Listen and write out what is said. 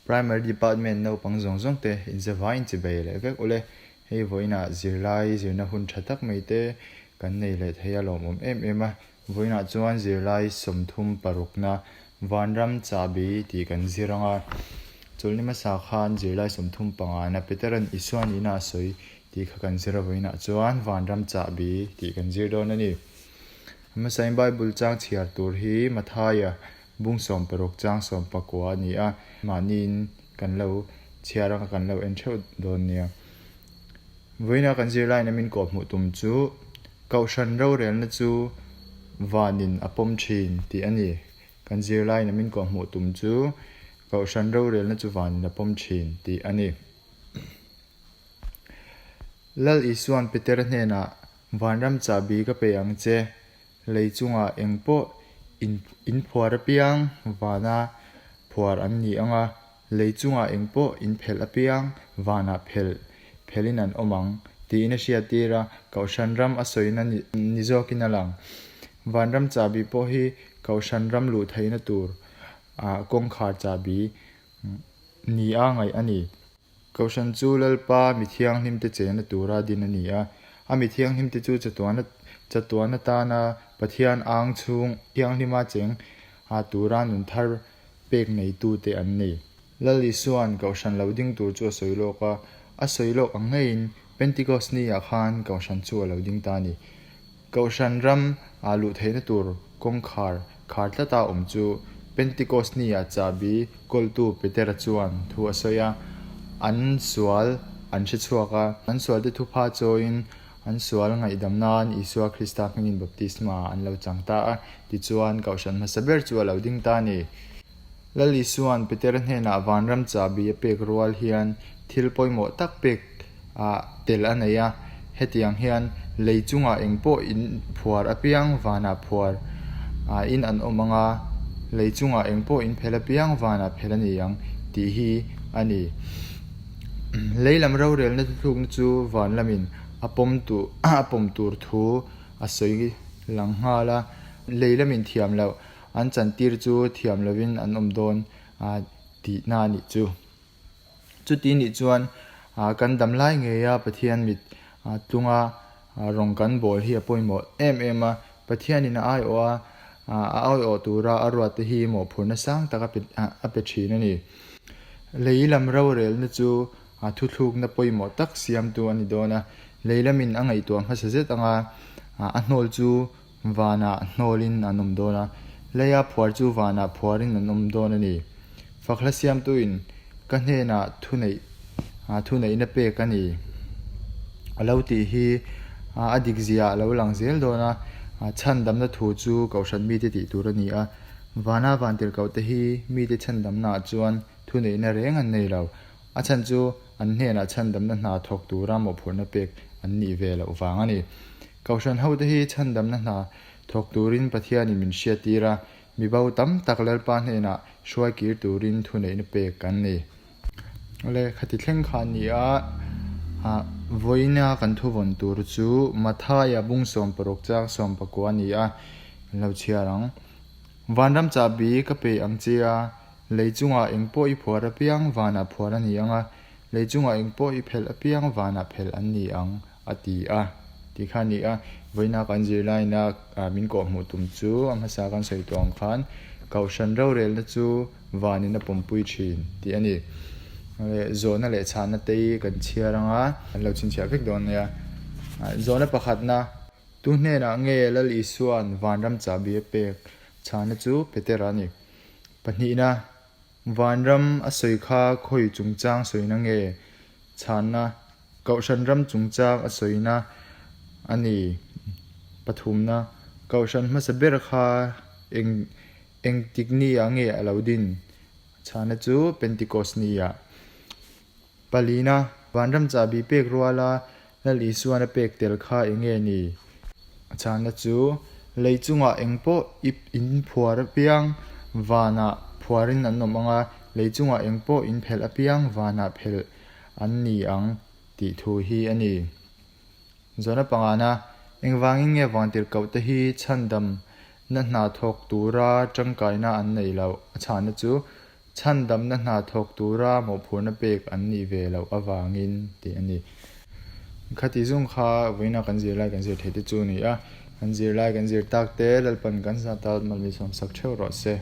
Primary Department naupang zawng zawng te inzavaiin chibei leh vek ule. Hei vawiinah zirlai zirna hun tha tak mai te kan nei leh thei a lawmawm em em a. Vawiinah chuan zirlai 36na Vanram chahbi tih kan zir ang a. Chawlhni hmasa khan zirlai 35na Petera'n Isua nihna a sawi tih kha kan zir a vawiinah chuan Vanram chahbi tih kan zir dawn a ni. Hmasain Bible chang chhiar tur hi Mathaia bung 16 chang 19 a ni a, mahniin kan lo chhiar anga kan lo en theuh dawn nia. Vawiina kan zirlaina min kawhhmuh tum chu Kohhran rorelna chu vanin a pawm thin tih a ni. Kan zirlaina min kawhhmuh tum chu Kohhran rorelna chu vanin a pawm thin tih a ni. Lal Isua'n Petera hnenah, Vanram chahbi ka pe ang che, lei chungah eng pawh in in phuar apiang vana phuar an ni ang a, lei chungah eng pawh in phelh apiang vanah phelh phelhin an awm ang, tiin a hriattir a, Kohhran ram a sawina ni zawkin a lang. Vanram chahbi pawh hi Kohhran ram luh theihna tur kawngkhar chahbi nia ngaih a ni. Kohhran chu Lalpa mi thianghlimte chena tura din a ni a, a mi thianghlimte chu chatuana chatuan atana Pathian ang chhung thianghlima cheng a tura nun thar pek neitute an ni. Lal Isua'n Kohhran lo ding tur chu a sawi lawk a, a sawi lawk ang ngeiin Pentecost ni-ah khan Kohhran chu a lo ding ta a ni. Kohhran ram ah luh theihna tur kawngkhar khar tlata awm chu Pentecost ni ah chahbi kawltu Petera chuan thu a sawi a, an sual an hre chhuak a, an sualte thupha chawiin an sual ngaihdam nan Isua Krista hmingin baptisma an lo chang ta a, tichuan Kohhran hmasa ber chu a lo ding ta a ni. Lal Isua'n Petera hnenah vanram chahbi a pek rual hian thil pawimawh tak pek ah tel a nei a, hetiang hian lei chungah eng pawh in phuar apiang vanah phuar ah in an awm ang a, lei chungah eng pawh in phel apiang vanah phel a ni ang tih hi a ni. Lei lam rorelna thuthlukna chu van lamin a pawm tur a pawm tur thu a sawi lang nghal a, lei lamin thiam loh an chantir chu thiam lovin an awm dawn tihna a nih chu. Chuti nih chuan kan dam lai ngeia Pathian mit tlunga rawng kan bawl hi a pawimawh em em a, Pathianin a aiawh a, a aiawh tura a ruatte hi mawhphurhna sang tak a pe thin a ni. Lei lam rorelna chu thuthlukna pawimawh tak siamtu a ni dawn a, lei lamin a ngaihtuah hmasa zet anga a hnawl chu Vanah hnawlin an awm dawn a, leia phuar chu vanah phuarin an awm dawn a ni. Fakhla siamtuin ka hnenah thuneih thuneihna pek a ni a lo tih hi a dikzia a lo lang zel dawn a, chhandamna thu chu kohhran mite tih tur a ni a, vana vantirhkohte hi mite chhandamnaah chuan thuneihna reng an nei lo. A chhan chu an hnenah chhandamna hna thawk tura mawhphurhna pek an nih ve loh vang a ni. Kohhran hote hi chhandamna hna thawk turin Pathianin min hriattir a, mibo tam tak Lalpa hnenah hruai kir turin thuneihna pek kan ni. Awle, khati thleng kha a ni a, vawiina kan thuvawn tur chu Mathaia bung 16 chang 19 a ni a, kan lo chhiar ang. Vanram chahbi ka pe ang che a, lei chungah eng pawh i phuar apiang vanah phuar a ni ang a, lei chungah eng pawh i phelh apiang vanah phelh an ni ang. a ti a tih kha a ni a, vawiina kan zirlaina min kawhhmuh tum chu a hmasa kan sawi tawh ang khan Kohhran rorelna chu vanin a pawmpui thin tih a ni. Zawhna leh chhahna te hi kan chhiar ang a, kan lo chhinchhiah vek dawn nia. Zawhna pakhatna, Tu hnenah nge Lal Isua'n vanram chahbi a pek? Chhahna chu Petera a ni. Pahnihna, Vanram a sawi kha khawi chungchang sawina nge? Chhahna. Kohhran ram chungchang a sawina a ni. Pathumna, Kohhran hmasa ber kha eng engtik ni-ah nge a lo din? Chhana chu Pentecost ni-ah. Palina, Vanram chahbi pek ruala Lal Isuan a pek tel kha eng nge ni? Chhana chu lei chungah eng pawh i in phuar apiang vanah phuarin an awm ang a, lei chungah eng pawh in phelh apiang vanah phelh an ni ang tih thu hi a ni. Zawhna pangana, Engvangin nge vantirhkohte hi chhandamna hna thawk tura tangkaina an neih loh? A chhana chu, Chhandamna hna thawk tura mawhphurhna pek an nih ve loh avangin tih a ni. Khati zung kha vawiina kan zirlai kan zir theih te chu a ni a, kan zirlai kan zir tak te Lalpan kan zata malmisawm sak theuh rawh se.